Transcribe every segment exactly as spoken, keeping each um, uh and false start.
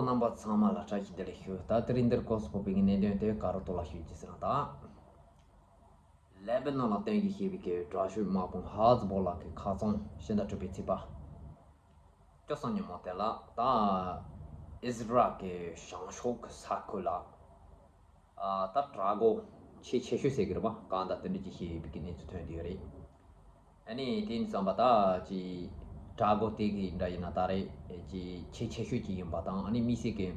རྣམ་པ་ཚང་མ་ལ་བཀྲ་ཤིས་བདེ་ལེགས་ཞུ། ད་དེ་རིང་འདིར་སྐོར་སུ་ཕོག་པའི་གནད་དོན་དེ་ག་རུ་ཐོག་ལ་ཞུ་རྒྱུ་ཟེར་ན། ད་ལེ་བྷ་ནོན་ལ་བརྟེན་གྱིས་བྱས་པའི་གི་དྲག་ཤོས་དམག་དཔུང་ཧ་ཛི་བོ་ལ་གི་ཁ་རྩང་ཕྱི་ཟླ་དྲུག་པའི་ཚེས་པ་བཅུ་གསུམ་ཉིན་མོ་དེ་ལ། ད་ཨི་ཟི་རལ་གྱི་བྱང་ཕྱོགས་ཀྱི་ས་ཁུལ་ལ། ཨ། ད་དྲག་རྒོལ་ཆེས་ཆེ་ཤོས་ཟེར་གི་རེད་པ། གང་ལྟར་དེ་འདྲ་ཅིག་བྱས་ཡོད་པའི་གི་གནས་ཚུལ་ཐོན་བསྡད་ཡོད་རེད། ཨ་ནི་དེ་ཡིན་ཙང་པ་ད་ཅིག་དྲག་རྒོལ་དེ་གི་འདྲ་ཡིན་ན་ད་རེས་ཅིག་ཆེས་ཆེ་ཤོས་ཅིག་ཡིན་པ་དང་། ཨ་ནི་དམིགས་བསལ་གྱི་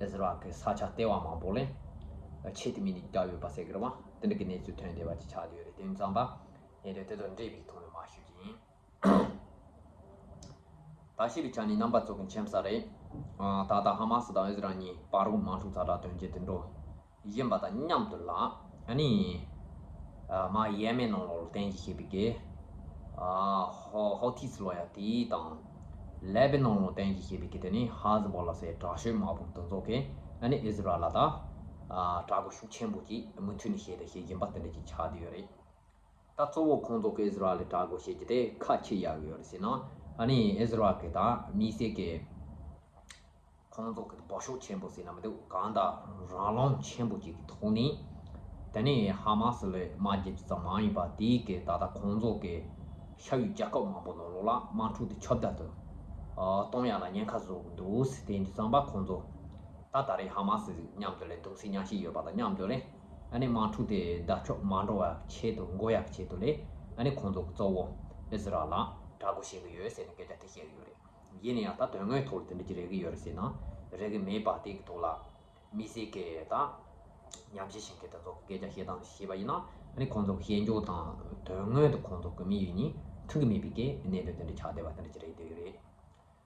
ཨི་ཟི་རལ་གྱི་ས་ཆ་ལྟེ་བ་མང་པོ་ལ་ཆེད་དུ་དམིགས་ནས་བརྒྱབ་ཡོད་པ་ཟེར་གི་རེད་པ། དེ་འདྲ་གི་གནས་ཚུལ་ཐོན་བསྡད་པ་ཅིག་ཆགས་བསྡད་ཡོད་རེད། དེ་ཡིན་ཙང་པ་གནད་དོན་དེ་དང་འབྲེལ་བའི་ཐོག་ནས་མར་ཞུ་རྒྱུ་ཡིན། ད་ཞུས་པའི་ཆ་ནས་རྣམ་པ་ཚོ་གི་མཁྱེན་གསལ་རེད། ཨ། ད་ལྟ་ཧ་མ་སི་དང་ཨི་ཟི་རལ་གཉིས་བར་དུ་དམག་འཁྲུག་ཛ་དྲག་དོན་རྐྱེན་དེ་འགྲོ་བཞིན་པ་དང་མཉམ་དུ་ལ། ཨ་ནི། ཨ། མར་ཡེ་མེན་ནང་ལོགས་ལ་བརྟེན་གྱིས་བྱས་པའི་གི། ཨ། ཧོ་ཧོ་ཐིས་ལབ་ཡ་དེ་དང་། ལེ་བྷ་ནོན་ལ་བརྟེན་གྱིས་བྱས་པའི་གི་དེ་ནི་ཧ་ཛི་བོ་ལ་ཟེར་དྲག་ཤོས་དམག་དཔུང་དེ་ཚོ་གིས་ཨ་ནི་ཨི་ཟི་རལ་ལ་ད། ཨ། དྲག་རྒོལ་ཤུགས་ཆེན་པོ་ཅིག་མུ་མཐུད་ནས་བྱས་དང་བྱེད་བཞིན་པ་དེ་འདྲ་ཅིག་ཆགས་བསྡད་ཡོད་རེད། ད་གཙོ་བོ་ཁོང་ཚོ་གིས་ཨི་ཟི་རལ་ལ་དྲག་རྒོལ་བྱེད་རྒྱུ་དེ་ག་རེ་བྱེད་ཡག་ཡོད་རེད་ཟེར་ན། ཨ་ནི་ཨི་ཟི་རལ་གི་ད་དམིགས་བསལ་གྱི་ཁོང་ཚོ་གི་སྦགས་ཤོག་ཆེན་པོ་ཟེར་ན་མི་འདུག་གང་ལྟར་རང་དབང་ཆེན་པོ་ཅིག་གི་ཐོག་ནས། དེ་ནས་ཧ་མ་སི་ལ་དམག་རྒྱག་རྒྱུ་ཙམ་མ་ཡིན་པ། དེའི་གི་ད་ལྟ་ཁོང་ཚོ་གི་ཤར་ཡུལ་རྒྱལ་ཁབ་མང་པོ་ནང་ལོགས་ལ་དམག་འཁྲུག་དེ་ཁྱབ་གདལ་དུ་གཏོང་ཡག་ལ་ཉེན་ཁ་བཟོ་གི་འདུག་ཟེར། དེ་ཡིན་དུས་ཙམ་པ་ཁོང་ཚོ་ད་ད་རེས་ཧ་མ་སི་མཉམ་དུ་ལ་གདུང་སེམས་མཉམ་སྐྱེད་ཡོད་པ་དང་མཉམ་དུ་ལ། ཨ་ནི་དམག་འཁྲུག་དེ་བརྡབ་ཆག་མ་འགྲོ་བའི་ཆེད་དུ། འགོག་ཡག་ཆེད་དུ་ལ། ཨ་ནི་ཁོང་ཚོ་གཙོ་བོ་ཨི་ཟི་རལ་ལ་དྲག་རྒོལ་བྱེད་ཀྱི་ཡོད་ཟེར་ནས་སྐད་ཆ་དེ་བཤད་ཀྱི་ཡོད་རེད། ཡིན་ན་ཡང་ད་དོན་དངོས་ཐོག་ལ་དེ་འདྲ་ཅིག་རེག་གི་ཡོད་རེད་ཟེར་ན་རེག་གི་མེད་པ། དེ་གི་ཐོག་ལ་དམིགས་བསལ་གྱི་ད་ཉམས་ཞིབ་བྱེད་མཁན་དེ་ཚོ་གིས་སྐད་ཆ་བཤད་སྟངས་བྱས་པ་ཡིན་ན། ཨ་ནི་ཁོང་ཚོ་གི་བཤད་འཇོག་དང་དོན་དངོས་དེ་ཁོང་ཚོ་གི་དམིགས་ཡུལ་གཉིས་མཐུན་གྱི་མེད་པའི་གི་གནད་དོན་དེ་འདྲ་ཆགས་བསྡད་པ་དེ་འདྲ་ཅིག་རེད་བསྡད་ཡོད་རེད།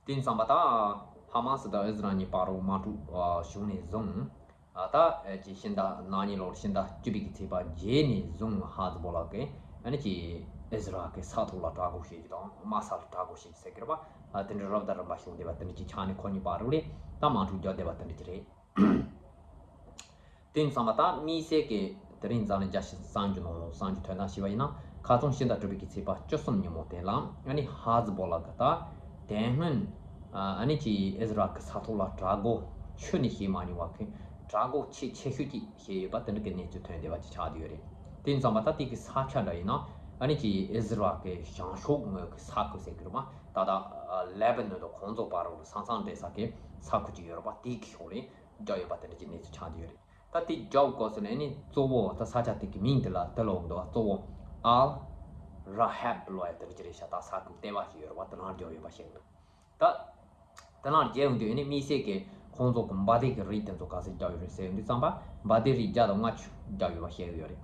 དེ་ཡིན་ཙང་པ་ད་ཧ་མ་སི་དང་ཨི་ཟི་རལ་གཉིས་བར་དུ་དམག་འཁྲུག་བྱུང་ནས་བཟུང་། ཨ། ད་ཅིག་ཕྱི་ཟླ་ནང་ཉིན་ལོར་ཕྱི་ཟླ་བཅུ་པའི་གི་ཚེས་པ་བརྒྱད་ནས་བཟུང་ཧ་ཛི་བོ་ལ་གིས་ཨ་ནི་ཅིག་ཨི་ཟི་རལ་གི་ས་ཐོག་ལ་དྲག་རྒོལ་བྱེད་རྒྱུ་དང་། དམག་ས་ལ་དྲག་རྒོལ་བྱེད་རྒྱུ་ཟེར་གི་རེད་པ། ཨ། དེ་འདྲ་རབ་དང་རིམ་པ་བྱུང་བསྡད་པ་དེ་འདྲ་ཅིག་ཆགས་ནས་ཁོ་གཉིས་བར་དུ་ལ་ད་དམག་འཁྲུག་རྒྱག་བསྡད་པ་དེ་འདྲ་ཅིག་རེད། དེ་ཡིན་ཙང་པ་ད་དམིགས་བསལ་གྱི་དེ་རིང་འཛམ་གླིང་རྒྱལ་སྤྱིའི་གསར་འགྱུར་ནང་ལ་གསར་འགྱུར་ཐོན་སྟངས་ཞིག་ཡིན་ན། ཁ་སང་ཕྱི་ཟླ་དྲུག་པའི་གི་ཚེས་པ་བཅུ་གསུམ་ཉིན་མོ་དེ་ལ་ཨ་ནི་ཧ་ཛི་བོ་ལ་གིས་ད་དེ་སྔོན་ཨ་ནི་ཅིག་ཨི་ཟི་རལ་གི་ས་ཐོག་ལ་དྲག་རྒོལ་ཁྱོན་ནས་བྱེད་མ་མྱོང་བ་གི་དྲག་རྒོལ་ཆེས་ཆེ་ཤོས་ཅིག་བྱས་ཡོད་པ་དེ་འདྲ་གི་གནས་ཚུལ་ཐོན་བསྡད་པ་ཅིག་ཆགས་བསྡད་ཡོད་རེད། དེ་ཡིན་ཙང་པ་ད་དེ་གི་ས་ཆ་འདྲ་ཡིན་ན་ཨ་ནི་ཅིག་ཨི་ཟི་རལ་གི་བྱང་ཕྱོགས་ངོས་ཀྱི་ས་ཁུལ་ཟེར་གི་རེད་པ། ད་ལྟ་ལེ་བྷ་ནོན་དང་ཁོང་ཚོ་བར་དུ་ས་མཚམས་འདྲེས་ས་གི་ས་ཁུལ་ཅིག་ཡོད་རེད་པ། དེ་གི་ཕྱོགས་ལ་རྒྱག་ཡོད་པ་དེ་འདྲ་གི་གནས་ཚུལ་ཆགས་བསྡད་ཡོད་རེད། ད་དེ་རྒྱག་དགོས་ཟེར་ན་ཨ་ནི་གཙོ་བོ་ད་ས་ཆ་དེ་གི་མིང་དེ་ལ་དེ་ལབ་འདུག་གཙོ་བོ་ཨལ་ར་ཧབ་ལབ་ཡ་དེ་འདྲ་ཅིག་རེད་ཤག་ད་ས་ཁུལ་ལྟེ་བ་ཞིག་ཡོད་རེད་པ། དེ་ནང་རྒྱག་ཡོད་པ་བཤད་འདུག་ད་དེ་ནང་རྒྱག་ཡོང་དུས་ཨ་ནི་དམིགས་བསལ་གྱི་ཁོང་ཚོ་གི་འབའ་སྡེ་གི་རིགས་དེ་ཚོ་ག་ཚོད་རྒྱག་ཡོད་རེད་ཟེར་ཡོང་དུས་ཙམ་པ། འབའ་སྡེ་རིགས་བརྒྱ་དང་ལྔ་བཅུ་རྒྱག་ཡོད་པ་བཤད་ཡོད་རེད།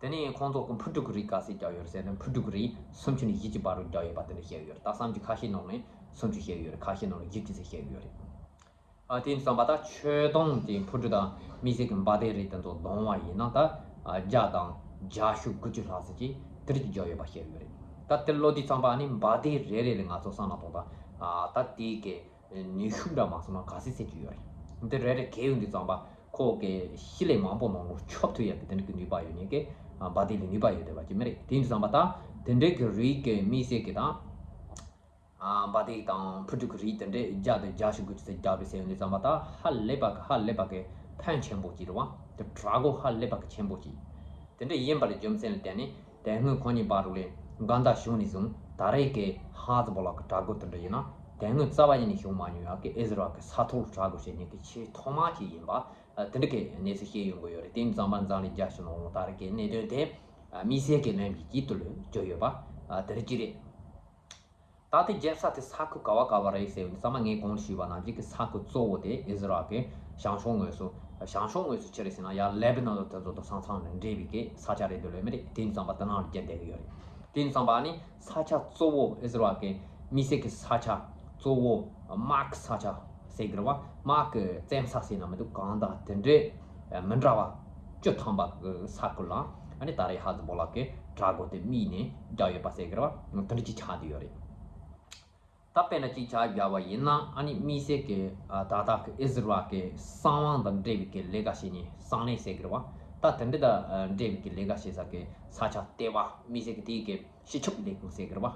དེ་ནས་ཁོང་ཚོ་གི་འཕུར་གྲུ་གི་རིགས་ག་ཚོད་རྒྱག་ཡོད་རེད་ཟེར་ན། འཕུར་གྲུ་གི་རིགས་སུམ་ཅུ་ནས་བཞི་བཅུ་བར་དུ་རྒྱག་ཡོད་པ་དེ་འདྲ་བཤད་ཡོད་རེད། ད་གསར་འགྱུར་ཁ་ཤས་ནང་ནས་སུམ་ཅུ་བཤད་ཡོད་རེད། ཁ་ཤས་ནང་ནས་བཞི་བཅུ་ཙམ་བཤད་ཡོད་རེད། ཨ། དེ་ཡིན་ཙང་པ་ད་ཁྱོན་བསྡོམས་ཀྱི་འཕུར་གྲུ་དང་དམིགས་བསལ་གྱི་འབའ་སྡེ་རིགས་དེ་ཚོ་བསྡོམས་པ་ཡིན་ན་ད། ཨ། བརྒྱ་དང་བརྒྱད་ཅུ་དགུ་བཅུ་ལྷག་ཙམ་ཅིག་དེ་རིགས་ཀྱི་རྒྱག་ཡོད་པ་བཤད་ཡོད་རེད། ད་དེ་ལབ་དུས་ཙམ་པ་ཨ་ནི་འབའ་སྡེ་རེ་རེ་ལ་ང་ཚོ་བསམ་བློ་གཏོང་དང་། ཨ། ད་དེ་གི་ནུས་ཤུགས་འདྲ་མ་སོང་ན་ག་ཚོད་ཟེར་གྱི་ཡོད་རེད། འདི་རེ་རེ་གས་ཡོང་དུས་ཙམ་པ་ཁོ་གི་ཕྱི་ལས་མང་པོ་ནང་ལོགས་ཁྱབ་ཐུབ་ཡག་གི་དེ་འདྲ་གི་ནུས་པ་ཡོད་མཁན་གྱི། ཨ། འབའ་སྡེ་ལ་ནུས་པ་ཡོད་བསྡད་པ་ཅིག་མ་རེད། དེ་ཡིན་དུས་ཙམ་པ་ད་དེ་འདྲ་གི་རིགས་ཀྱི་དམིགས་བསལ་གྱི་ད། ཨ། འབའ་སྡེ་དང་འཕུར་གྲུ་གི་རིགས་དེ་འདྲ་བརྒྱ་དང་བརྒྱད་ཅུ་དགུ་བཅུ་ཙམ་རྒྱག་རེད་ཟེར་ཡོང་དུས་ཙམ་པ་ད་ཧ་ལས་པ་གི་ཧ་ལས་པ་གི་ཕོན་ཆེན་པོ་ཅིག་རེད་པ། དེ་དྲག་རྒོལ་ཧ་ལས་པ་གི་ཆེན་པོ་ཅིག་དེ་འདྲ་ཡིན་པ་ལ་རྒྱུ་མཚན་ལ་བརྟེན་ནས་དེ་སྔོན་ཁོ་གཉིས་བར་དུ་ལ་འགལ་ཟླ་བྱུང་ནས་བཟུང་ད་རེས་ཀྱི་ཧ་ཛི་བོ་ལ་གི་དྲག་རྒོལ་དེ་འདྲ་ཡིན་ན། དེ་སྔོན་རྩ་བ་ཉིད་ནས་བྱུང་མ་མྱོང་ཡག་གི་ཨི་ཟི་རལ་གི་ས་ཐོག་ལ་དྲག་རྒོལ་བྱེད་མཁན་གྱི་ཆེས་ཐོག་མ་ཅིག་ཡིན་པ། ཨ། དེ་འདྲ་གི་གནས་ཚུལ་བཤད་ཡོང་གི་ཡོད་རེད། དེ་ཡིན་དུས་ཙམ་པ་འཛམ་གླིང་རྒྱལ་སྤྱི་ནང་ལོགས་ད་རེས་ཀྱི་གནད་དོན་དེ། ཨ། དམིགས་བསལ་གྱི་གནད་ཀྱི་དཀྱིལ་དུ་ལ་གྱུར་ཡོད་པ། ཨ། དེ་འདྲ་ཅིག་རེད། ད་ལྟའི་རྒྱལ་ས་དེ་ས་ཁུལ་ག་བ་ག་བ་རེད་ཟེར་བ་ནི་ཚང་མ་ངས་གོང་དུ་ཞུས་པ་ནང་བཞིན་གྱི་ས་ཁུལ་གཙོ་བོ་དེ་ཨི་ཟི་རལ་གྱི་བྱང་ཕྱོགས་ངོས་སུ། བྱང་ཕྱོགས་ངོས་སུ་ཆི་རེད་ཟེར་ན་ཡར་ལེ་བྷ་ནོན་དེ་ཚོ་དང་ས་མཚམས་ནས་འབྲེལ་བའི་གི་ས་ཆ་རེད་འདུག་ལོས་མ་རེད། དེ་ཡིན་དུས་ཙམ་པ་དེ་ནང་ལ་རྒྱབ་བསྡད་ཀྱི་ཡོད་རེད། དེ་ཡིན་དུས་ཙམ་པ་ནི་ས་ཆ་གཙོ་བོ་ཨི་ཟི་རལ་གྱི་དམིགས་བསལ་གྱི་ས་ཆ་གཙོ་བོ་དམག་གི་ས་ཆ་ཟེར་གྱི་རེད་པ། དམག་གི་བཙན་ས་ཟེར་ན་མི་འདུག་གང་ལྟར་དེ་འདྲའི་མི་འདྲ་བ་བཅུ་ཐམ་པ་གི་ས་ཁུལ་ལ་ཨ་ནི་ད་རེས་ཧ་ཛི་བོ་ལ་གི་དྲག་རྒོལ་དེ་དམིགས་ནས་རྒྱག་ཡོད་པ་ཟེར་གྱི་རེད་པ། དེ་འདྲ་ཅིག་ཆགས་བསྡད་ཡོད་རེད། ད་དཔེར་ན་ཅིག་ཆ་བཞག་པ་ཡིན་ན་ཨ་ནི་དམིགས་བསལ་གྱི། ཨ། ད་ལྟ་གི་ཨི་ཟི་རལ་གྱི་གསང་བ་དང་འབྲེལ་བའི་གི་ལས་ཀ་བྱེད་མཁན་གསང་གནས་ཟེར་གྱི་རེད་པ། ད་དེ་འདྲ་དང་འབྲེལ་བའི་གི་ལས་ཀ་བྱེད་ས་གི་ས་ཆ་ལྟེ་བ་དམིགས་བསལ་གྱི་དེའི་གི་སྤྱི་ཁྱབ་ལས་ཁུངས་ཟེར་གྱི་རེད་པ།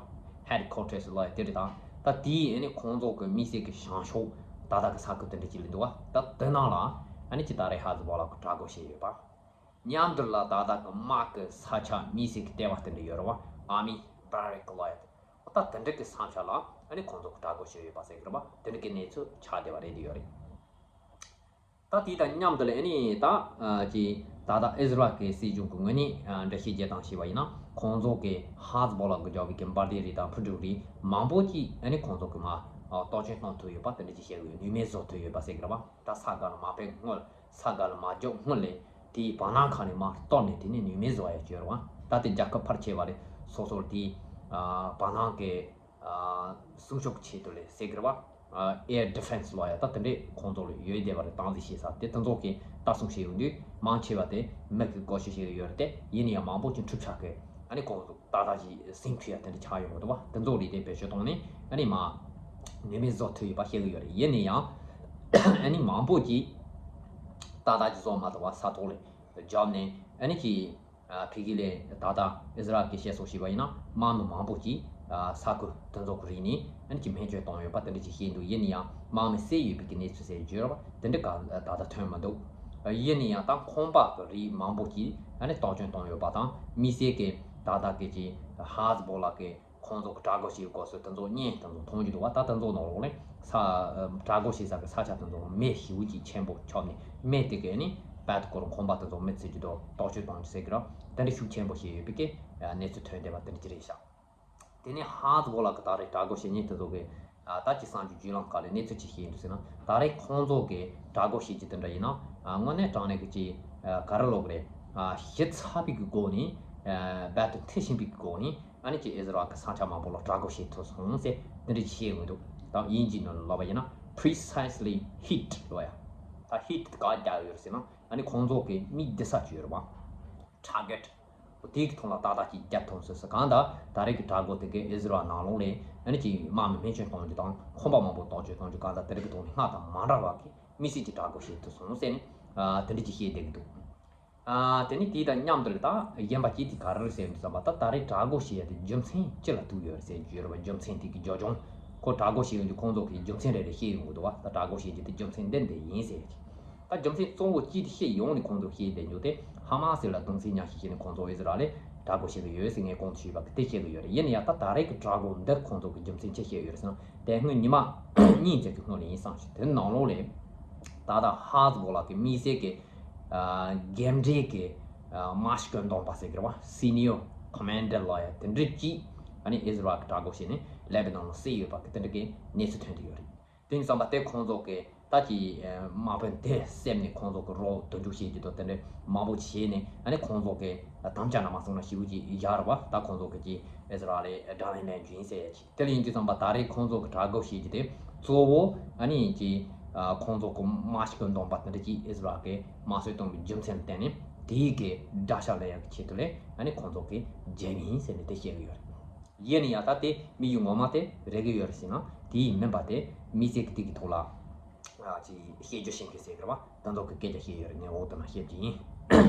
ཧེཌ་ཀོ་ཊར་ལབ་ཡ་དེ་རེད། ད་ད་དེའི་ཨ་ནི་ཁོང་ཚོ་གི་དམིགས་བསལ་གྱི་བྱང་ཕྱོགས་ ཏག་ཏག་གི་ས་ཁུལ་དེ་འདྲ་ཅིག་ལ་འདུག་བ། ད་དེ་ནང་ལ་ཨ་ནི་ཅིག་ད་རེས་ཧ་ཛི་བོ་ལ་གི་དྲག་རྒོལ་བྱས་ཡོད་པ། མཉམ་དུ་ལ་ཏག་ཏག་གི་དམག་གི་ས་ཆ་མི་སེར་གི་ལྟེ་བ་དེ་འདྲ་ཡོད་རེད་བ། ཨར་མི་བྷེ་རེག་ལོ་ཡ་དེ། ད་དེ་འདྲ་གི་ས་ཆ་ལ་ཨ་ནི་ཁོང་ཚོ་གི་དྲག་རྒོལ་བྱས་ཡོད་པ་ཟེར་གི་རེད་བ། དེ་འདྲ་གི་གནས་ཚུལ་ཆགས་བསྡད་པ་རེད་དེ་ཡོད་རེད། ད་དེ་དང་མཉམ་དུ་ལ་ཨ་ནི་ད་ཨ་ཅི་ད་ལྟ་ཨི་ཟི་རལ་གྱི་སྲིད་གཞུང་གི་ངོས་ནས་ཨ་འགྲེལ་བཤད་བརྒྱབ་སྟངས་བྱས་པ་ཡིན་ན། ཁོང་ཚོ་གི་ཧ་ཛི་བོ་ལ་གི་རྒྱག་པའི་གི་འབར་མདེལ་རིགས་དང་འཕུར་གྲུ་རིགས་མང་པོ་ཅིག་ཨ་ནི་ཁོང་ཚོ་གི་མ་ཨ་གཏོང་བཅོམ་གཏོང་ཐུབ་ཡོད་པ་དེ་འདྲ་ཅིག་བཤད་ཡོད། ནུས་མེད་བཟོ་ཐུབ་ཡོད་པ་ཟེར་གི་རེད་བ། ད་ས་ག་ལ་མ་ཕེབས་སྔོན། ས་ག་ལ་མ་འཇོག་སྔོན་ལས་དེའི་བར་སྣང་ཁ་ནས་མར་གཏོར་ནས་དེ་ནས་ནུས་མེད་བཟོ་ཡ་བྱོས་རེད་བ། ད་དེ་རྒྱལ་ཁབ་ཕལ་ཆེ་བ་ལས་སོ་སོར་དེའི་ཨ་བར་སྣང་གི་ཨ་སྲུང་སྐྱོབ་ཆེད་དུ་ལས་ཟེར་གི་རེད་བ། ཨ་air defence ལབ་ཡ་ད་དེ་འདྲས་ཁོང་ཚོ་ལ་ཡོད་བསྡད་པ་རེད། སྟངས་འཛིན་བྱེད་ས་དེ་དེ་ཚོ་གིས་ལྟ་སྲུང་བྱས་ཡོང་དུས་མང་ཆེ་བ་དེ་མི་གིས་བཀོལ་སྤྱོད་བྱེད་ཀྱི་ཡོད་རེད་དེ། ཡིན་ན་ཡང་མང་པོ་ཅིག་འཁྲུག་ཆ་གི་ཨ་ནི་ཁོང་ཚོ་ཏག་ཏག་ཅིག་ཟིང་འཁྲུག་ཡ་དེ་འདྲ་ཆགས་ཡོང་གི་འདུག་བ། དེ་ཚོ་ལས་དེ་བེད་སྤྱོད་བཏང་ནས་ཨ་ནི་མ་ནུས་མེད་བཟོ་ཐུབ་ཡོད་པ་བཤད་གི་ཡོད་རེད། ཡིན་ན་ཡང་ཨ་ནི་མང་པོ་ཅིག་ཏག་ཏག་ཅིག་བཟོ་མ་ཐུབ་པ་ས་ཐོག་ལ་འཇོག་ནས་ཨ་ནི་ཅིག་ཨ་ཕ་གི་ལས་ད་ལྟ་ཨི་ཟི་རལ་གྱི་བཤད་སྲོལ་བྱས་པ་ཡིན་ན། དམག་མི་མང་པོ་ཅིག་ཨ་ས་ཁུལ་དེ་ཚོ་གི་རིགས་ནས་ཨ་ནི་ཅིག་སྨན་བཅོས་བཏང་ཡོད་པ་དེ་འདྲ་ཅིག་བཤད་འདུག། ཡིན་ན་ཡང་དམག་མི་བསད་ཡོད་པའི་གི་གནས་ཚུལ་ཟེར་བརྗོད་རོགས་དེ་འདྲ་ག་ད་ལྟ་ཐོན་མི་འདུག། ཡིན་ན་ཡང་ད་ཁང་པ་གི་རིགས་མང་པོ་ཅིག་ཨ་ནི་གཏོར་བཅོམ་བཏང་ཡོད་པ་དང་། མི་སེར་གི་ད་ལྟ་གི་ཅིག་ཧ་ཛི་བོ་ལ་གི་ཁོང་ཚོ་གི་དྲག་རྒོལ་བྱེད་ཡུལ་སྐོར་སོགས་དེ་ཚོ་བརྙན་དེ་ཚོ་མཐོང་རྒྱུ་འདུག་བ། ད་དེ་ཚོ་ནང་ལོགས་ལས་ས་ཨ་དྲག་རྒོལ་བྱེད་ས་གི་ས་ཆ་དེ་ཚོ་མེ་ཞེ་པོ་ཅིག་ཆེན་པོ་ཁྱབ་ནས། མེ་དེ་གས་ནི་བལ་དུ་སྐོར་ཁང་པ་དེ་ཚོ་མེ་ཚིག་རྒྱུ་དང་གཏོར་བཅོམ་གཏོང་རྒྱུ་ཟེར་གི་ར། དེ་འདྲ་ཤུགས་ཆེན་པོ་བྱས་ཡོད་པའི་གི་གནས་ཚུལ་ཐོན་བསྡད་པ་དེ་འདྲ་ཅིག་རེད་ཤག། དེ་ནས་ཧ་ཛི་བོ་ལ་གི་ད་རེས་དྲག་རྒོལ་བྱེད་མཁན་དེ་ཚོ་གི་ཨ་ད་ཅི་གསར་འགྱུར་བརྒྱུད་ལམ་ཁག་ལས་གནས་ཚུལ་ཅི་ཤེས་ཡིན་འདུག་ཟེར་ན། ད་རེས་ཁོང་ཚོ་གི་དྲག་རྒོལ་བྱེད་ཀྱི་དེ་འདྲ་ཡིན་ན། ཨ་དངོས་གནས་དྲང་གནས་ཀྱི་ཅི་ཨ་ག་རེ་ལབ་དགོས་རེད། ཨ་ཞིབ་ཚགས་པའི་གི་སྒོ་ནས་ཨ་རྦད་དེ་མཐིལ་ཕྱིན་པའི་གི་སྒོ་ནས་ཨ་ནི་ཅི་ཨི་ཟི་རལ་གི་ས་ཆ་མང་པོ་ལ་དྲག་རྒོལ་བྱེད་ཐུབ་སོང་ཟེར་དེ་འདྲ་ཅིག་བཤད་ཡོང་གི་འདུག། ད་དབྱིན་ཇིའི་ནང་ལ་ལབ་པ་ཡིན་ན། precisely hit ལབ་ཡ། ད་hit དེ་ག་རྒྱག་ཡོད་རེད་ཟེར་ན། ཨ་ནི་ཁོང་ཚོ་གི་མིག་བསྡད་ས་ཅིག་ཡོད་རེད་བ། target དེའི་ཐོག་ལ་ཏག་ཏག་ཅིག་བརྒྱབ་ཐུབ་སོང་ཟེར། གང་ལྟར་ད་རེས་ཀྱི་དྲག་རྒོལ་དེ་གས་ཨི་ཟི་རལ་ནང་ལོགས་ལས་ཨ་ནི་ཅིག་དམག་མི་སྨན་བཅོས་གཏོང་རྒྱུ་དང་། ཁང་པ་མང་པོ་གཏོར་བཅོམ་གཏོང་རྒྱུ། གང་ལྟར་དེ་རིགས་ཀྱི་ཐོག་ནས་སྔར་དང་མ་འདྲ་བ་གི་དམིགས་བསལ་གྱི་དྲག་རྒོལ་བྱེད་ཐུབ་སོང་ཟེར་ནས་ཨ་དེ་འདྲ་ཅིག་བཤད་བསྡད་ཀྱི་འདུག། ཨ་དེ་ནས་དེ་དང་མཉམ་དུ་ལ་ད་གཞན་པ་ཅིག་དེ་ག་རེ་རེད་ཟེར་ཡོང་དུས་ཙམ་པ། ད་ད་རེས་དྲག་རྒོལ་བྱེད་ཡ་དེ་རྒྱུ་མཚན་ཅི་ལ་ཐུག་ཡོད་རེད་ཟེར་བརྗོད་རེད་བ། རྒྱུ་མཚན་དེ་གི་རྒྱུ་ལྗོངས། ཁོ་དྲག་རྒོལ་བྱེད་ཡོང་རྒྱུ་ཁོང་ཚོ་གི་རྒྱུ་མཚན་རེ་རེ་བཤད་ཡོང་གི་འདུག་བ། ད་དྲག་རྒོལ་བྱེད་རྒྱུ་དེ་རྒྱུ་མཚན་འདི་འདི་ཡིན་ཟེར་གྱི། ད་རྒྱུ་མཚན་གཙོ་བོ་གཅིག་དེ་བཤད་ཡོང་ནས་ཁོང་ཚོས་བཤད་བསྡད་རྒྱུ་དེ། ཧ་མ་སི་ལ་གདུང་སེམས་མཉམ་སྐྱེད་བྱས་ནས་ཁོང་ཚོ་ཨི་ཟི་རལ་ལ་དྲག་རྒོལ་བྱེད་ཀྱི་ཡོད་ཟེར་ངས་གོང་དུ་ཞུས་པ་གི་དེ་བཤད་ཀྱི་ཡོད་རེད། ཡིན་ན་ཡང་ད་ད་རེས་ཀྱི་དྲག་རྒོལ་འདི་ཁོང་ཚོ་གི་རྒྱུ་མཚན་ཅི་བཤད་ཡོད་རེད་ཟེར་ན། དེ་སྔོན་ཉི་མ་གཉིས་ཙམ་གྱི་སྔོན་ལ་ཡིན་བསམ་ཞིང་། དེ་ནང་ལོགས་ལས་ད་ལྟ་ཧ་ཛི་བོ་ལ་གི་དམིགས་བསལ་གྱི་ཨ་རྒན་གྲས་ཀྱི་ཨ་དམག་སྤྱི་བཀོད་འདོམས་པ་ཟེར་གི་རེད་བ། སི་ནི་ཡར་ཀོ་མན་ཌར་ལབ་ཡ་དེ་འདྲ་ཅིག་ཨ་ནི་ཨི་ཟི་རལ་གྱི་དྲག་རྒོལ་བྱས་ནས་ལེ་བྷ་ནོན་ལ་བསད་ཡོད་པ་གི་དེ་འདྲ་གི་གནས་ཚུལ་ཐོན་གྱི་ཡོད་རེད། དེ་ཡིན་ཙམ་པ་དེ་ཁོང་ཚོ་གི་ད་ཀྱི་དམག་དཔོན་དེ་བསད་ནས་ཁོང་ཚོ་གི་རོ་དུར་འཇུག་བྱེད་ཀྱི་དང་དེ་འདྲ་མང་པོ་བྱས་ནས། ཨ་ནི་ཁོང་ཚོ་གི་དམ་བཅའ་འདྲ་མ་སོང་ན་ཞེ་པོ་ཅིག་བཞག་རེད་བ། ད་ཁོང་ཚོ་གི་ཀྱི་ཨི་ཟི་རལ་ལ་དགྲ་ལན་ལེན་རྒྱུ་ཡིན་ཟེར་ཡ་ཅིག། དེ་ལ་ཡིན་དུས་ཙམ་པ་ད་རེས་ཁོང་ཚོ་གི་དྲག་རྒོལ་བྱེད་ཀྱི་དེ་གཙོ་བོ་ཨ་ནི་ཀྱི་ཁོང་ཚོ་གི་དམག་སྤྱི་བཀོད་འདོམས་པ་དེ་འདྲ་ཅིག་ཨི་ཟི་རལ་གི་དམར་གསོད་གཏོང་བའི་རྒྱུ་མཚན་ལ་བརྟེན་ནས་དེའི་གི་དགྲ་ཤ་ལེན་ཡག་གི་ཆེད་དུ་ལས་ཨ་ནི་ཁོང་ཚོ་གི་བརྒྱབ་ཡིན་ཟེར་ནས་དེ་བཤད་གི་ཡོད་རེད། ཡིན་ན་ཡང་ད་དེ་དམིགས་ཡུལ་ངོ་མ་དེ་རེད་གི་ཡོད་རེད་ཟེར་ན། དེ་ཡིན་མིན་པ་དེ་དམིགས་བསལ་གི་དེ་གི་ཐོག་ལ་ཨ་ཅིག་བཤད་རྒྱུ་ཤེས་མཁན་ཟེར་གི་རེད་བ། དེ་ཚོ་གི་སྐད་ཆ་བཤད་ཡོད་རེད། ངས་འོག་ཏུ་ན་བཤད་རྒྱུ་ཡིན།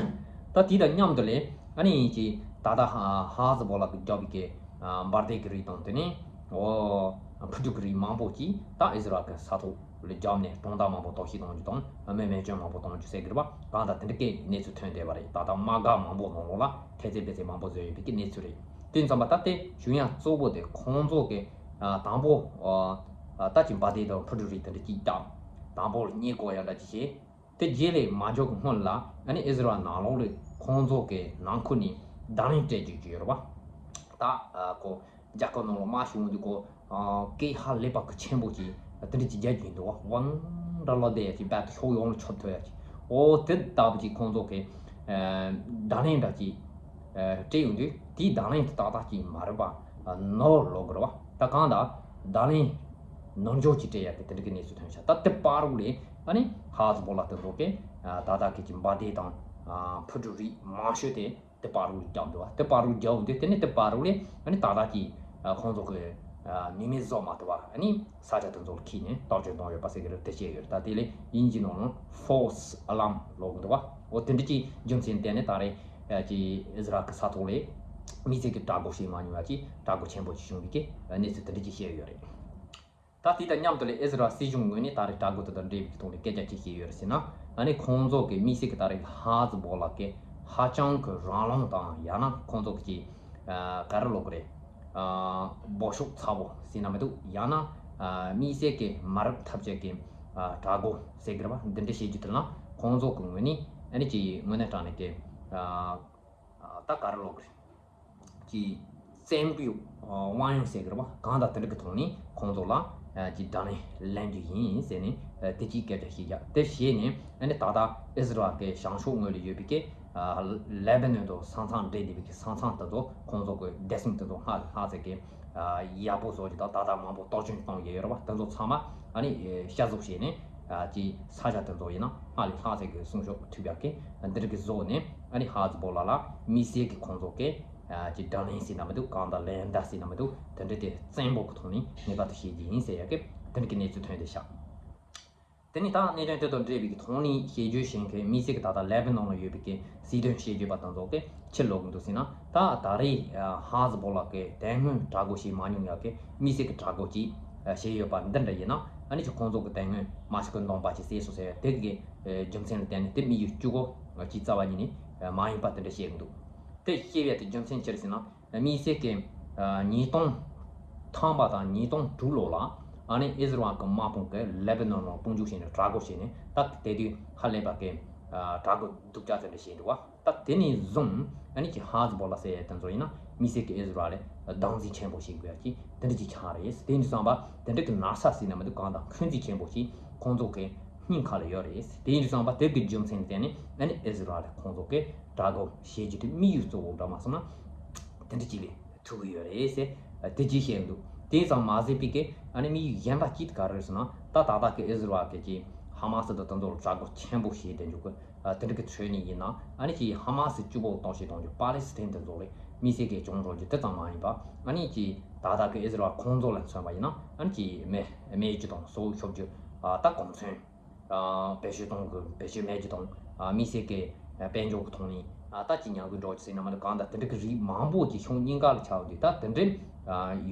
ད་དེ་དང་མཉམ་དུ་ལས་ཨ་ནི་ཅིག་ད་ལྟ་ཧ་ཧ་ཛི་བོ་ལ་གི་རྒྱག་པའི་གི་ཨ་འབར་མདེལ་གི་རིགས་དང་། དེ་ནས་འོ་འཕུར་གྲུ་གི་རིགས་མང་པོ་ཅིག་ད་ཨི་ཟི་རལ་གི་ས་ཐོག་ལ་བརྒྱབ་ནས་གྲོང་རྡལ་མང་པོ་གཏོར་བཤིག་གཏོང་རྒྱུ་དང་། མི་སྨན་བཅོས་མང་པོ་གཏོང་རྒྱུ་ཟེར་གི་རེད་བ། གང་ལྟར་དེ་འདྲ་གི་གནས་ཚུལ་ཐོན་བསྡད་པ་རེད། ད་ལྟ་དམག་སྒར་མང་པོ་ནང་ལོགས་ལ་ཐེལ་ཙེ་བེ་ཙེ་མང་པོ་བཟོས་ཡོད་པའི་གི་གནས་ཚུལ་རེད། དེ་ཙམ་པ་ད་དེ་ཞུ་ཡང་གཙོ་བོ་དེ་ཁོང་ཚོ་གི་ཨ་དང་པོ་ཨ་ད་ཅིག་འབར་མདེལ་དང་འཕུར་གྲུ་རིགས་དེ་འདྲ་ཅིག་བརྒྱབ། དང་པོ་ལ་རྙེད་དགོས་ཡ་འདྲ་ཅིག་བྱས། དེ་རྗེས་ལས་མ་འཇོག་གི་སྔོན་ལ་ཨ་ནི་ཨི་ཟི་རལ་ནང་ལོགས་ལ་ཁོང་ཚོ་གི་ནང་ཁུལ་ནས་བརྡ་ལན་སྤྲད་རྒྱུ་ཅིག་ཡོད་རེད་བ། ད་ཨ་ཁོ་རྒྱལ་ཁབ་ནང་ལ་དམག་ཞུགས་འོང་དུས་ཁོ་ཨ་སྐད་ཧ་ལས་པ་གི་ཆེན་པོ་ཅིག་དེ་འདྲ་ཅིག་རྒྱག་རྒྱུ་འདུག་བ། ཝང་འདྲ་ལོ་དེ་ཡ་ཅིག་རྦད་དེ་ཕྱོགས་ཡོངས་ལ་ཁྱབ་ཐུབ་ཡ་ཅིག། འོ་དེ་ལྟ་བུ་ཅིག་ཁོང་ཚོ་གི་ཨ་བརྡ་ལན་འདྲ་ཅིག་ཨ་སྤྲད་ཡོང་དུས། དེའི་བརྡ་ལན་དེ་ཏག་ཏག་ཅིག་མ་རེད་པ། ཨ་ནོར་ལོག་གི་རེད་བ། ད་གང་ལྟར་བརྡ་ལན་ནོར་འཇོག་ཅིག་སྤྲད་ཡ་གི་དེ་འདྲ་གི་གནས་ཚུལ་ཐོན་ཤག། ད་དེ་བར་དུ་ལས་ཨ་ནི་ཧ་ཛི་བོ་ལ་དེ་ཚོ་གི་ཨ་ཏག་ཏག་གི་ཅིག་འབར་མདེལ་དང་ཨ་འཕུར་གྲུ་རིགས་མང་ཤོས་དེ་དེ་བར་དུ་བརྒྱབ་འདུག་བ། དེ་བར་དུ་བརྒྱབ་འོང་དུས་དེ་ནས་དེ་བར་དུ་ལས་ཨ་ནི་ཏག་ཏག་གི་ཨ་ཁོང་ཚོ་གི་ཨ་ནུས་མེད་བཟོ་མ་ཐུབ་པ། ཨ་ནི་ས་ཆ་དེ་ཚོ་ལ་འཁྱེར་ནས་གཏོར་བཅོམ་བཏང་ཡོད་པ་ཟེར་གི་རེད། དེ་བཤད་ཡོད་རེད། ད་དེ་ལས་དབྱིན་ཇི་ནང་ལ་false alarm ལབ་གི་འདུག་བ། འོ་དེ་འདྲ་ཅིག་རྒྱུ་མཚན་བརྟེན་ནས་ད་རེས་ཨ་ཅིག་ཨི་ཟི་རལ་གི་ས་ཐོག་ལ་དམིགས་བསལ་གྱི་དྲག་རྒོལ་བྱེད་མ་མྱོང་བ་ཅིག་དྲག་རྒོལ་ཆེན་པོ་ཅིག་བྱུང་བའི་གི་གནས་ཚུལ་དེ་འདྲ་ཅིག་བཤད་ཡོད་རེད། ད་དེ་དང་མཉམ་དུ་ལས་ཨི་ཟི་རལ་སྲིད་གཞུང་ངོས་ནས་ད་རེས་དྲག་རྒོལ་དེ་དང་འབྲེལ་བའི་ཐོག་ནས་སྐད་ཆ་ཅིག་བཤད་ཡོད་རེད་ཟེར་ན། ཨ་ནི་ཁོང་ཚོ་གི་དམིགས་བསལ་གྱི་ད་རེས་ཧ་ཛི་བོ་ལ་གི་ཧ་ཅང་གི་རང་དབང་དང་ཡང་ན་ཁོང་ཚོ་གི་ཅིག་ག་རེ་ལབ་དགོས་རེད། འབོ་ཤུགས་ཚ་པོ་ཟེར་ན་མི་འདུག་ཡང་ན་དམིགས་བསལ་གྱི་མ་རབས་ཐབས་ཅད་ཀྱི་དྲག་རྒོལ་ཟེར་གི་རེད་པ། འདི་འདྲ་བཤད་རྒྱུ་དེ་ལ་ཁོང་ཚོ་གི་ངོས་ནས་ཨ་ནི་ཅིག་དངོས་གནས་དྲང་གནས་ཀྱི་ད་ག་རེ་ལབ་དགོས་རེད། ཀྱི་བཙན་པོའི་དབང་ཡོད་ཟེར་གི་རེད་པ། གང་དང་དེ་འདྲ་གི་ཐོག་ནས་ཁོང་ཚོ་ལ་ཀྱི་དགྲ་ལན་ལེན་རྒྱུ་ཡིན་ཟེར་ནས་དེ་གཅིག་སྐད་ཆ་བཤད་རྒྱུ་དེ་བཤད་ནས། ཨ་ནི་ད་ལྟ་ཨི་ཟི་རལ་གྱི་བྱང་ཕྱོགས་ངོས་ལ་ཡོད་པའི་གི་ལེ་བྷ་ནོན་དང་ས་མཚམས་འབྲེལ་བསྡད་པའི་གི་ས་མཚམས་དེ་ཚོ་ཁོང་ཚོ་གི་བདེ་སྲུང་དེ་ཚོ་སྔར་ལས་ལྷག་ཚད་ཀྱི་ཡག་པོ་བཟོ་རྒྱུ་དང་། ད་ལྟ་མང་པོ་གཏོར་སྐྱོན་གཏོང་གི་ཡོད་རེད་པ། དེ་ཚོ་ཚང་མ་ཨ་ནི་ཤ་ཟུག་བྱས་ནས་ཀྱི་ས་ཆ་དེ་ཚོ་ཡིན་ན་སྔར་ལས་ལྷག་ཚད་ཀྱི་སྲུང་སྐྱོབ་ཐུབ་ཡག་གི་འདི་འདྲ་གི་བཟོ་ནས། ཨ་ནི་ཧ་ཛི་བོ་ལ་ལ་དམིགས་བསལ་གྱི་ཁོང་ཚོ་གི་ཀྱི་དགྲ་ལན་ཟེར་ན་མི་འདུག་གང་དང་ལན་ད་ཟེར་ན་མི་འདུག་དེ་འདྲ་དེ་བཙན་པོ་གི་ཐོག་ནས་ངེས་པར་དུ་བྱེད་ཀྱི་ཡིན་ཟེར་ཡག་གི་དེ་འདྲ་གི་གནས་ཚུལ་ཐོན་བསྡད་ཤག་དེ་ནི་ད་གནད་དོན་དེ་དང་འབྲེལ་བའི་གི་ཐོག་ནས་དཔྱད་བརྗོད་བྱེད་མཁན་དམིགས་བསལ་གྱི་ད་ལྟ་ལེ་བྷ་ནོན་ལ་ཡོད་པའི་གི་སྲིད་དོན་དཔྱད་བརྗོད་པ་དེ་ཚོ་གི་ཕྱིར་ལོག་གི་འདུག་ཟེར་ན། ད་ད་རེས་ཧ་ཛི་བོ་ལ་གི་དེ་སྔོན་དྲག་རྒོལ་བྱེད་མ་མྱོང་ཡག་གི་དམིགས་བསལ་གྱི་དྲག་རྒོལ་ཅིག་བྱས་ཡོད་པ་འདི་འདྲ་ཡིན་ན། ཨ་ནི་ཅིག་ཁོང་ཚོ་གི་དེ་སྔོན་མ་ཤི་ཀི་འདོམས་པ་ཅིག་བསད་སོང་ཟེར་དེ་གི་རྒྱུ་མཚན་ལ་བརྟེན་ནས་དེ་དམིགས་ཡུལ་གཅིག་པོ་ཅིག་རྩ་བ་ཉིད་ནས་མ་ཡིན་པ་དེ་འདྲ་བཤད་གི་འདུག་དེ་བཤད་ཡག་དེ་རྒྱུ་མཚན་ཅི་རེད་ཟེར་ན། དམིགས་བསལ་གྱི་ཉིས་སྟོང་ཐམ་པ་དང་ཉིས་སྟོང་དྲུག་ལོ་ལ་ཨ་ནི་ཨི་ཟི་རལ་གྱི་དམག་དཔུང་གིས་ལེ་བྷ་ནོན་ལ་དཔུང་འཇུག་བྱས་ནས་དྲག་རྒོལ་བྱས་ནས། ད་དེ་དུས་ཧ་ལས་པ་གི་དྲག་རྒོལ་སྡུག་ཅག་དེ་འདྲ་བྱས་འདུག་བ། ད་དེ་ནས་བཟུང་ཨ་ནི་ཀྱི་ཧ་ཛི་བོ་ལ་ཟེར་ཡག་དེ་ཚོ་ཡིན་ན་དམིགས་བསལ་གྱི་ཨི་ཟི་རལ་ལ་བདག་འཛིན་ཆེན་པོ་བྱེད་དགོས་ཡག་ཅིག་དེ་འདྲ་ཅིག་ཆགས་རེད། དེ་ཡིན་དུས་ཙམ་པ་དེ་འདྲ་གི་ན་ཚ་ཟེར་ན་མི་འདུག་གང་དང་འཁོན་འཛིན་ཆེན་པོ་ཞིག་ཁོང་ཚོ་གི་སྙིང་ཁ་ལ་ཡོད་རེད། དེ་ཡིན་དུས་ཙམ་པ་དེ་གི་རྒྱུ་མཚན་བརྟེན་ནས་ཨ་ནི་ཨི་ཟི་རལ་ལ་ཁོང་ཚོ་གི་དྲག་རྒོལ་བྱེད་རྒྱུ་དེ་དམིགས་ཡུལ་གཙོ་བོ་འདྲ་མ་སོང་ན་དེ་འདྲ་ཅིག་ལས་ཐུབ་ཀྱི་ཡོད་རེད་ཟེར་དེ་ཅིག་བཤད་འདུག་དེ་ཙམ་མ་ཟད་པའི་གི་ཨ་ནི་དམིགས་ཡུལ་གཞན་པ་གཅིག་དེ་ག་རེ་རེད་ཟེར་ན། ད་ད་ལྟ་གི་ཨི་ཟི་རལ་གི་ཀྱི་ཧ་མ་སི་དང་དེ་ཚོ་ལ་དྲག་རྒོལ་ཆེན་པོ་བྱས་བསྡད་འཇུག་གི་དེ་འདྲ་གི་ཁྲོད་ནས་ཡིན་ན། ཨ་ནི་ཀྱི་ཧ་མ་སི་གཅིག་པོ་གཏོང་བྱེད་གཏོང་རྒྱུ་པ་ལེ་སི་ཐན་དེ་ཚོ་ལ་དམིགས་བསལ་གྱི་བྱུང་འགྲོ་རྒྱུ་དེ་ཙམ་མ་ཡིན་པ། ཨ་ནི་ཀྱི་ད་ལྟ་གི་ཨི་ཟི་རལ་ཁོང་ཚོ་ལ་མཚོན་པ་ཡིན་ན། ཨ་ནི་ཀྱི་མེ་མེད་རྒྱུ་དང་སོགས་ཤོར་རྒྱུ། ད་གོང་ཚོན་བེད་སྤྱོད་གཏོང་དགོས་བེད་སྤྱོད་མེད་རྒྱུ་དང་། དམིགས་བསལ་གྱི་དཔལ་འབྱོར་གྱི་ཐོག་ནས་ད་ཀྱི་ཉམས་རྒུད་འགྲོ་རྒྱུ་ཟེར་ན་མ་གཏོགས། གང་ལྟར་དེ་འདྲ་གི་རིགས་མང་པོ་ཀྱི་ཕྱོགས་གཉིས་ཀ་ལ་ཆགས་འདུག་ད་དེ་འདྲ་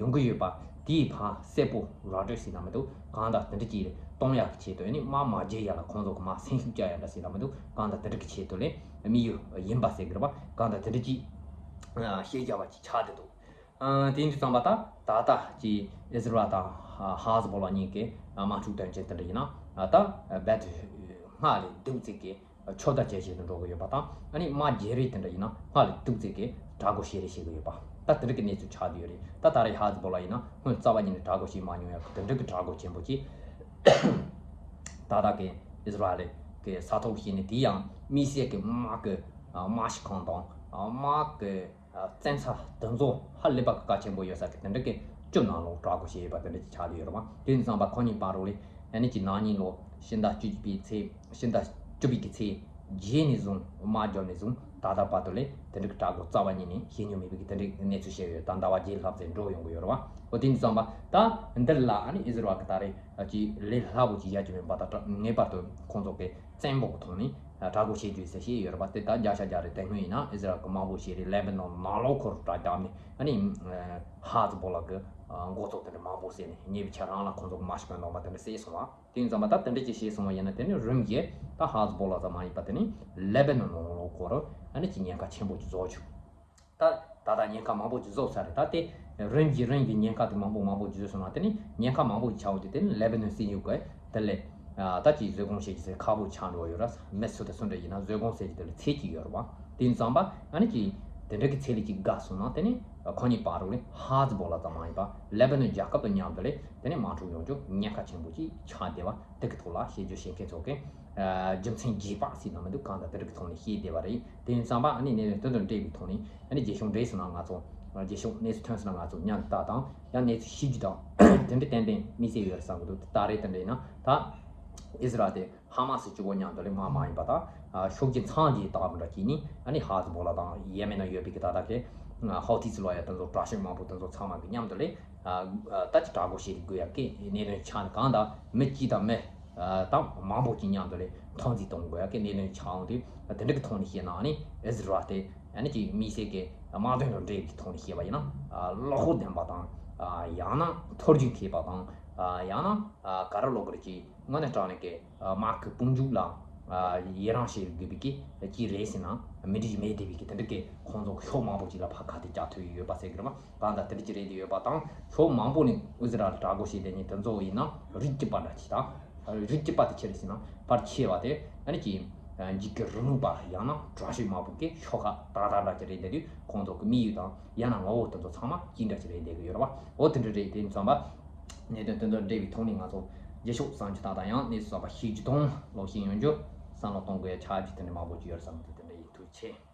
ཡོང་གི་ཡོད་པ་དེའི་ཕར་གསལ་པོ་ར་སྤྲོད་ཟེར་ན་མི་འདུག་གང་ལྟར་དེ་འདྲ་ཅིག་གཏོང་ཡག་གི་ཆེད་དུ། ཨ་ནི་དམག་མ་རྒྱག་ཡག་ལ་ཁོང་ཚོ་གི་མར་སེམས་ཤུགས་བསྐྱེད་ཡག་འདྲ་ཟེར་ན་མི་འདུག་གང་ལྟར་དེ་འདྲ་གི་ཆེད་དུ་ལས་དམིགས་ཡུལ་ཡིན་པ་ཟེར་གི་རེད་པ། གང་ལྟར་དེ་འདྲ་ཅིག་ཤེས་རྒྱ་བ་ཅིག་ཆགས་བསྡད་འདུག་དེ་ཡིན་དུས་ཙམ་པ་ད་ད་ལྟ་ཀྱི་ཨི་ཟི་རལ་དང་ཧ་ཟི་བོ་ལ་གཉིས་ཀྱི་དམག་འཁྲུག་དོན་རྐྱེན་དེ་འདྲ་ཡིན་ན། ད་རྦད་དེ་སྔར་ལས་སྡུག་ཙམ་གྱི་ཁྱོ་ག་ཇེ་ཆེ་དུ་འགྲོ་གི་ཡོད་པ་དང་། ཨ་ནི་དམག་རྒྱག་རེས་དེ་འདྲ་ཡིན་ན་སྔར་ལས་སྡུག་ཙམ་གྱི་དྲག་རྒོལ་བྱེད་རེས་བྱེད་ཀྱི་ཡོད་པ། ད་དེ་འདྲ་གི་གནས་ཚུལ་ཆགས་བསྡད་ཡོད་རེད། ད་ད་རེས་ཧ་ཟི་བོ་ལ་ཡིན་ན་སྔོན་རྩ་བ་ཉིད་ནས་དྲག་རྒོལ་བྱེད་མ་མྱོང་ཡག་གི་དེ་འདྲ་གི་དྲག་རྒོལ་ཆེན་པོ་ཅིག་ད་ལྟ་གི་ཨི་ཟི་རལ་གི་ས་ཐོག་བྱས་ནས། དེ་ཡང་དམིགས་བསལ་གྱི་དམག་གི་དམག་སྤྱི་ཁང་དང་དམག་གི་བཙན་ས་དེ་ཚོ་ཧ་ལས་པ་གི་གལ་ཆེན་པོ་ཡོད་ས་གི་དེ་འདྲ་གི་བཅུ་ནང་ལོགས་དྲག་རྒོལ་བྱས་ཡོད་པ་དེ་འདྲ་ཅིག་ཆགས་བསྡད་ཡོད་རེད་པ། དེ་ཡིན་ཙང་པ་ཁོ་གཉིས་བར་རོ་ལས་ཨ་ནི་ཀྱི་ན་ནིང་ལོ་ཕྱི་ཟླ་བཅུ་གཅིག་པའི་ཚེས་ཕྱི་ཟླ་བཅུ་པའི་གི་ཚེས་བརྒྱད་ནས་བཟུང་དམག་བརྒྱབ་ནས་བཟུང་ད་ལྟ་བར་དུ་ལས་དེ་འདྲ་གི་དྲག་རྒོལ་རྩ་བ་ཉིད་ནས་བྱེད་མྱོང་མེད་པའི་གི་དེ་འདྲའི་གནས་ཚུལ་བཤད་ཡོད། ད་ཟླ་བ་བརྒྱད་ལྷག་ཙམ་འགྲོ་ཡོང་གི་ཡོད་རེད་པ། འོ་དེ་ཡིན་ཙང་པ་ད་འདིར་ལ་ཨ་ནི་ཨི་ཟི་རལ་གི་ད་རེས་ཀྱི་ལས་སླ་པོ་ཅིག་ཡ་ཅིག་མིན་པ་དང་། ངེས་པར་དུ་ཁོང་ཚོ་གི་བཙན་པོ་གི་ཐོག་ནས་དྲག་རྒོལ་བྱེད་རྒྱུ་ཟེར་བཤད་ཡོད་རེད་པ། དེ་ད་བརྒྱ་ཆ་བརྒྱ་རེད། དེ་སྔོན་ཡིན་ན་ཨི་ཟི་རལ་གི་དམག་དཔུང་ཞིག་རེད། ལེ་བྷ་ནོན་ནང་ལོགས་ཁོ་རང་དྲག་བརྒྱབ་ནས། ཨ་ནི་ཧ་ཟི་བོ་ལ་གི་འགོ་ཚོགས་དེ་འདྲ་མང་པོ་བསད་ནས་ཉེ་བའི་ཆར་རང་ལ་ཁོང་ཚོ་གི་མ་ཤི་ཀ་འདོམས་པ་དེ་འདྲ་བསད་སོང་བ། དེ་ཡིན་ཙང་མ་ད་དེ་འདྲ་ཅིག་བྱས་སོང་བ་ཡིན་ན། དེ་ནི་རིམ་གྱིས་ད་ཧ་ཟི་བོ་ལ་ཙམ་མ་ཡིན་པ་དེ་ནི་ལེ་བྷ་ནོན་ནང་ལོགས་ཁོ་རང་ཨ་ནི་ཅིག་ཉེན་ཁ་ཆེན་པོ་ཅིག་བཟོ་བཅུག་ད་ད་ལྟ་ཉེན་ཁ་མང་པོ་ཅིག་བཟོ་ཚར་རེད། ད་དེ་རིམ་གྱིས་རིམ་གྱིས་ཉེན་ཁ་དེ་མང་པོ་མང་པོ་ཅིག་བཟོས་སོང་ན། དེ་ནི་ཉེན་ཁ་མང་པོ་ཅིག་ཆགས་འོང་དུས་དེ་ནི་ལེ་བྷ་ནོན་སྲིད་གཞུང་གིས་དེ་ལས་ད་ཅིག་བཟོད་སྒོམ་བྱེད་རྒྱུ་ཟེར་ཁག་པོ་ཆགས་འགྲོ་ཡོད་རེད། མི་སུ་དང་སུ་འདྲ་ཡིན་ན་བཟོད་སྒོམ་ཟེར་རྒྱུ་དེ་ལ་ཚད་ཅིག་ཡོད་རེད་པ། དེ་ཡིན་ཙང་པ་ཨ་ནི་ཅིག་དེ་འདྲ་གི་ཚད་ལས་ཅིག་བརྒལ་སོང་ན། དེ་ནི་ཁོ་གཉིས་བར་རོ་ལས་ཧ་ཟི་བོ་ལ་ཙམ་མ་ཡིན་པ་ལེ་བྷ་ནོན་རྒྱལ་ཁབ་དང་མཉམ་དུ་ལས་དེ་ནི་དམག་འཁྲུག་ཡོང་རྒྱུ་ཉེན་ཁ་ཆེན་པོ་ཅིག་ཆགས་བསྡད་པ། དེ་གི་ཐོག་ལ་དཔྱད་བརྗོད་བྱེད་མཁན་ཚོ་གིས་རྒྱུ་མཚན་རྒྱས་པ་ཟེར་ན་མི་འདུག་གང་ལྟར་དེ་འདྲ་གི་ཐོག་ནས་བཤད་བསྡད་པ་རེད། དེ་ཡིན་ཙང་པ་ཨ་ནི་གནད་དོན་དེ་དང་འབྲེལ་བའི་ཐོག་ནས་ཨ་ནི་རྗེས་ཕྱོགས་འགྲོ་སོང་ན་ང་ཚོ་རྗེས་ཕྱོགས་གནས་ཚུལ་ཐོན་སོང་ན་ང་ཚོ་མཉམ་དུ་ལྟ་དང་། ཡང་གནས་ཚུལ་ཤེས་རྒྱུ་དང་དེ་འདྲ་ཏན་ཏན་དམིགས་བསལ་ཡོད་རེད་བསམ་གི་འདུག་ད་རེས་དེ་འདྲ་ཡིན་ན་ད་ཨི་ཟི་རལ་དེ་ཧ་མ་སི་གཅིག་པོ་མཉམ་དུ་ལས་དམག་མ་ཡིན་པ་དང་། ཕྱོགས་ཀྱི་མཚམས་ཀྱི་ལྟ་བུ་འདྲ་གྱིས་ནི་ཨ་ནི་ཧ་ཟི་བོ་ལ་དང་ཡེ་མེན་ན་ཡོད་པའི་གི་ད་ལྟ་གི་ཧའུ་ཐི་སི་ལབ་ཡག་དེ་ཚོ་དྲག་ཤོས་མང་པོ་དེ་ཚོ་ཚང་མ་གི་མཉམ་དུ་ལས་ད་ཅི་དྲག་རྒོལ་བྱེད་དགོས་ཡག་གི་གནད་དོན་ཆགས་ནས། གང་ལྟར་མི་གཅིག་དང་མི་ད་མང་པོ་ཅིག་མཉམ་དུ་ལས་འཐབ་འཛིང་གཏོང་དགོས་ཡག་གི་གནད་དོན་ཆགས་འོང་དུས། དེ་འདྲ་གི་ཐོག་ནས་བཤད་ན་ཨ་ནི་ཨི་ཟི་རལ་དེ་ཨ་ནི་ཅིག་དམིགས་བསལ་གྱི་དམག་དོན་དང་འབྲེལ་བའི་ཐོག་ནས་བཤད་པ་ཡིན་ན། བློ་ཁོག་ལྡན་པ་དང་། ཡང་ན་ཐོར་རྒྱུག་མཁས་པ་དང་ ཡང་ན་ག་རེ་ལབ་དགོས་རེད། ཅིག་དངོས་གནས་དྲང་གནས་ཀྱི་དམག་གི་དཔུང་འཇུག་ལ་ཡི་རང་བྱེད་དགོས་པའི་གི་ཅིག་རེད་ཟེར་ན་མི་འགྲིག་མེད་བསྡད་པའི་གི་དེ་འདྲ་གི་ཁོང་ཚོ་ཕྱོགས་མང་པོ་ཅིག་ལ་ཕར་ཁ་གཏད་རྒྱག་ཐུབ་ཡོད་པ་ཟེར་གི་རེད་པ། གང་ལྟར་དེ་འདྲ་ཅིག་རེད་བསྡད་ཡོད་པ་དང་། ཕྱོགས་མང་པོ་ནས་ཨུ་ཛི་རལ་དྲག་རྒོལ་བྱས་བསྡད་མཁན་དེ་ཚོ་ཡིན་ན་རིགས་གཅིག་པ་འདྲ་ཅིག་དང་། རིགས་གཅིག་པ་དེ་ཆི་རེད་ཟེར་ན་ཕལ་ཆེ་བ་དེ་ཨ་ནི་ཅིག་འཇིགས་སྐུལ་རིང་ལུགས་པ་ཡང་ན་དྲག་ཤོས་མང་པོ་གི་ཤོག་ཁག་ཏག་ཏག་འདྲ་ཅིག་རེད་བསྡད་དུས། ཁོང་ཚོ་གི་དམིགས་ཡུལ་དང་ཡང་ན་ངོ་བོ་དེ་ཚོ་ཚང་མ་གཅིག་འདྲ་ཅིག་རེད་བསྡད་གི་ཡོད་རེད་པ། འོ་དེ་འདྲ་རེད། དེ་མཚོན་པ་གནད་དོན་དེ་ཚོ་འབྲེལ་བའི་ཐོག་ནས་ང་ཚོ་རྗེས་ཕྱོགས་བསམ་རྒྱུ་དག་དང་ཡང་གནས་ཚུལ་གསར་པ་ཤེས་རྒྱུ་དང་ལོག་ཤེས་ཡོང་རྒྱུ། བསམ་བློ་གཏོང་དགོས་ཡ་ཆགས་རྒྱུ་དེ་འདྲ་མང་པོ་ཅིག་ཡོད་རེད་བསམ་གི་འདུག་དེ་འདྲ་ཡིན། ཐུགས་རྗེ་ཆེ།